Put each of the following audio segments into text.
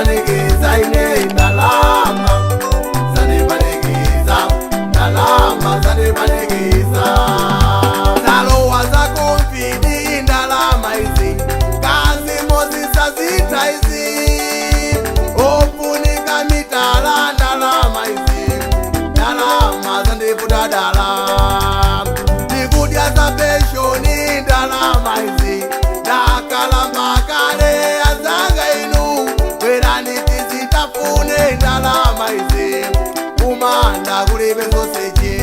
Zandipanikiza ine ndalama, zandipanikiza ndalama, zandipanikiza. Zalowa zakumfidi ndalama izi, kazi mozisazita izi, ofunika mitala ndalama izi, ndalama zandivuta dala, ndikudya za penshoni ndalama izi, ndakalamba kale azanga inu, bwerani tizitafune ndalama izi, kumanda kulibe soseji,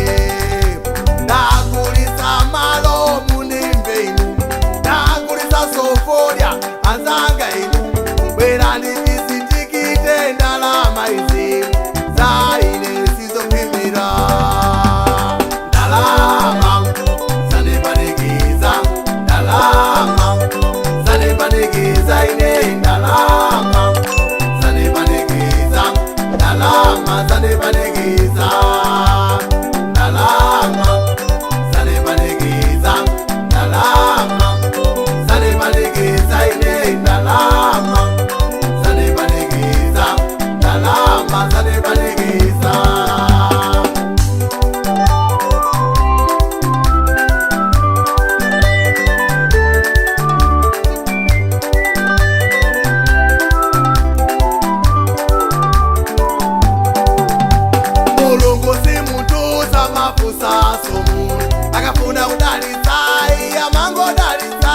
ndakulisa malo munimbe inu, ndakulisa sofolya azanga inu, bwerani tizitikite ndalama izi, zaine sizopimira. Ndalama zandipanikiza, ndalama zandipanikiza ine ndalama, zandipanikiza ndalama, zandipanikiza ndalama, zandipanikiza ndalama, zandipanikiza ine ndalama, zandipanikiza ndalama, zandipanikiza. Mulungu si munthu samafusa somu, akafuna kudalitsa iye amangodalitsa.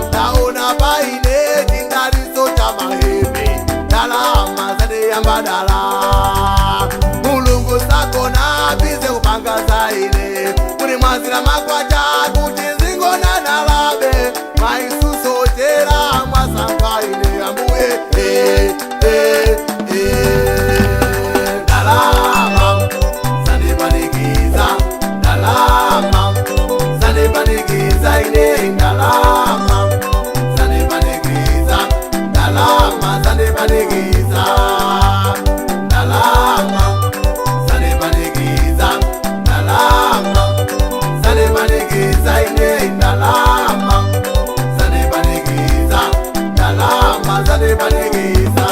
Ndaona paine chindaliso cha mahebe, ndalama zadiyamba dala. Mulungu sakona bize kupanga zaine, kuti mwazira makwacha kuti zingonanalabe, mwaisusochera mwasankha ine ambuye. Eh, eh, eh. Ndalama zandipanikiza, ndalama zandipanikiza ine ndalama, zandipanikiza ndalama, zandipanikiza ndalama, zandipanikiza ndalama, zandipanikiza ine ndalama, zandipanikiza ndalama, zandipanikiza.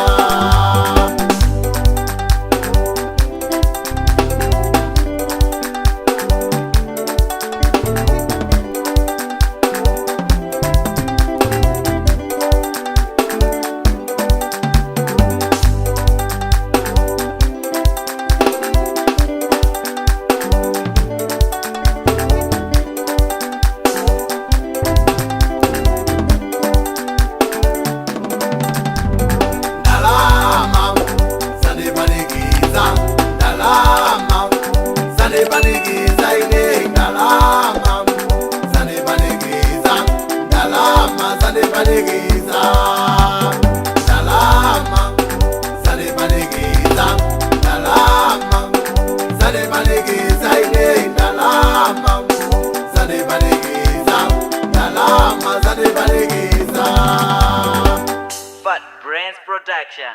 Ndalama zandipanikiza, ndalama zandipanikiza ine ndalama, zandipanikiza ndalama, zandipanikiza ndalama, zandipanikiza ndalama, zandipanikiza ine ndalama, zandipanikiza ndalama, zandipanikiza. Fat Brains Production.